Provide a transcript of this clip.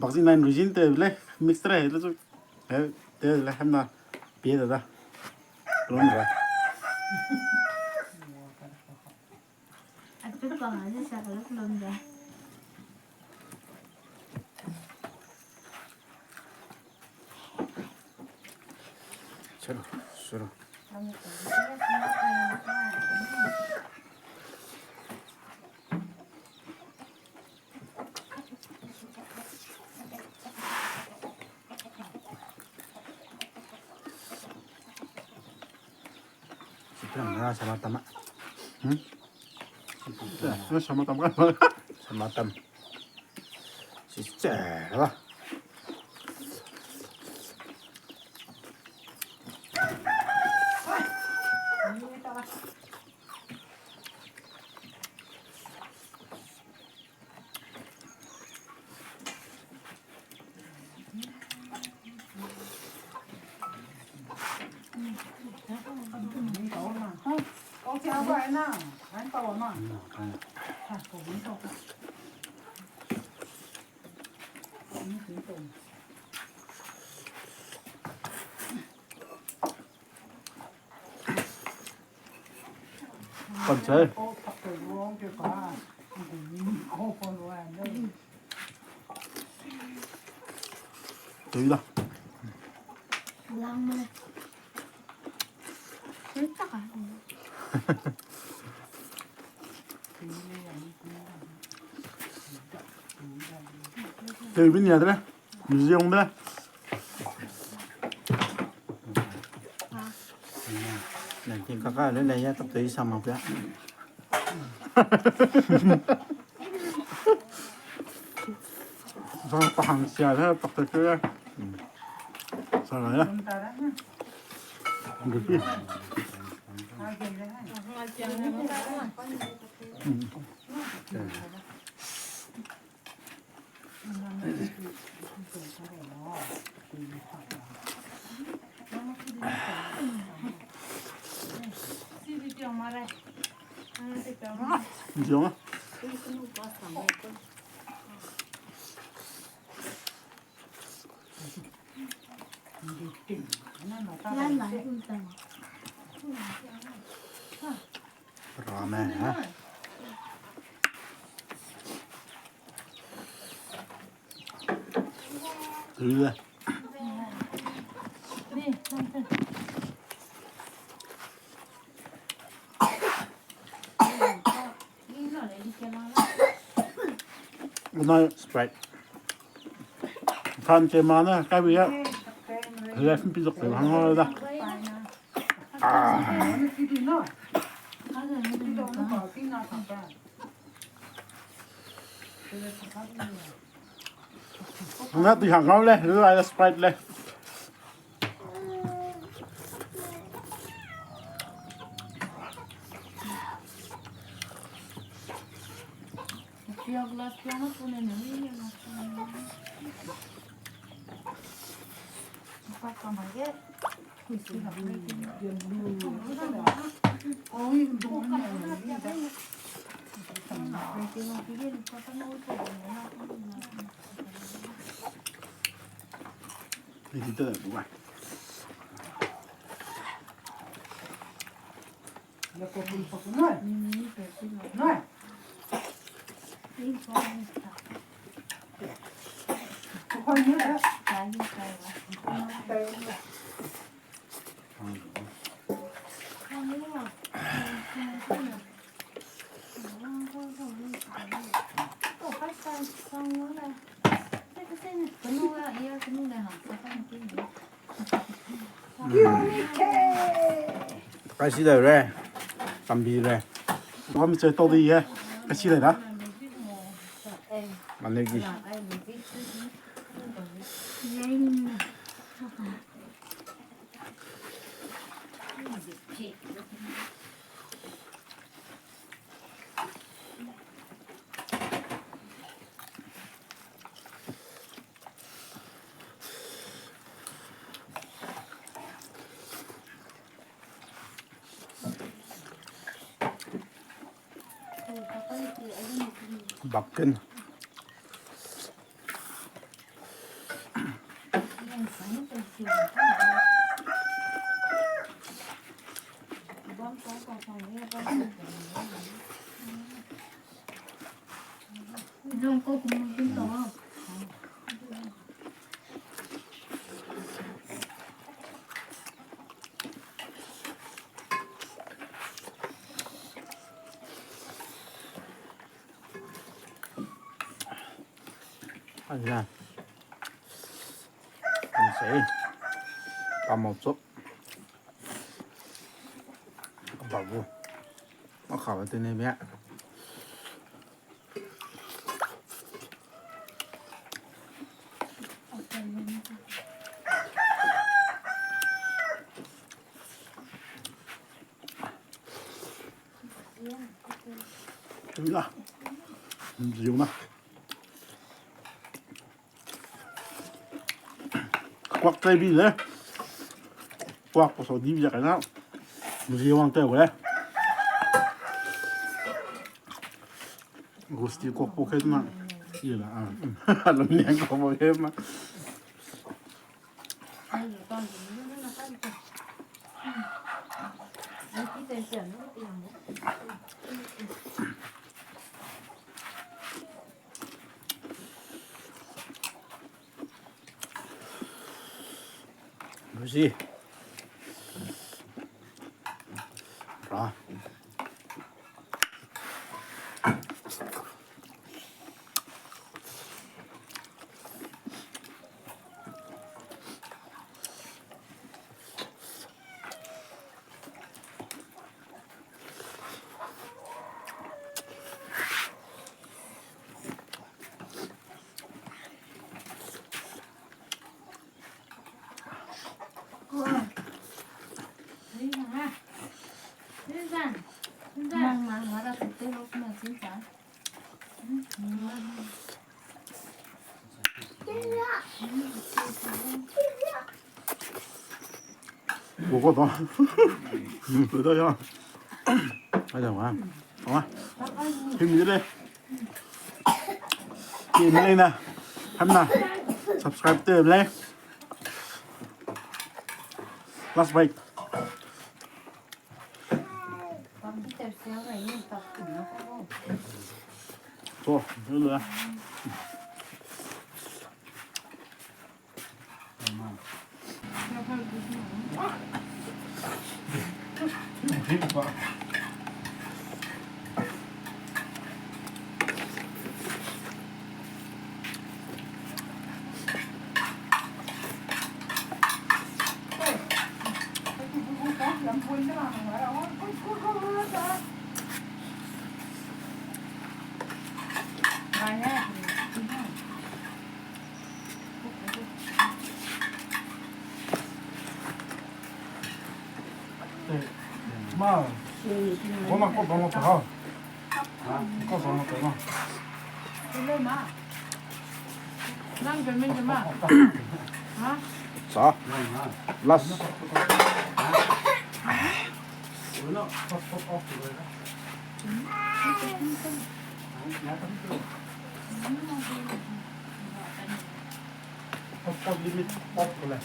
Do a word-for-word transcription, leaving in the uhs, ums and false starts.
Pakchi nine resin te le mix te re le zu. He, te le hem na pie da da. Lon ra. Atu pa ne sa ka lon da. Chalo, chalo. Sipram na sama tama. Hmm? Sipram na sama tama. Sama tam. Sipram na. Kon chai. Tui da. Lang me. Tui tak a. Tui bin ya de. Museum de. Nang king kaka le le ya tak tei sama pia. Zang pahang sia le tak tei ya. Sa la ya. Gupi. Ramen, ha? Tui le. Unai Sprite. Kan ke mana kai bi ya. Ref pi zok te hang da. Nga ti hang ngau le, lu ai Sprite le. Kasi da re, tambi re. Bam che to di ye. Kasi da da. Manegi. Bakken. Aja. Kan sei. Kamau chop. Babu. Makabe tene bia. Tui la. Nziu na. Kuak tai bi le. Kuak pa so di bi ja kai na. Nziu wang tai gu le. Gusti kuak po khe na. Ye la, a. Lo niang kuak po khe ma. Lucy. Ra. Kuko to. Kuko ya. Ai da wa. Wa. Him ni le. Ki me le na. Ham na. Subscribe te le. Last bite. So, yule. Ma, goma ko bang ko ha. Ha, ko bang ko ma. Sa. Last. Limit off ko le.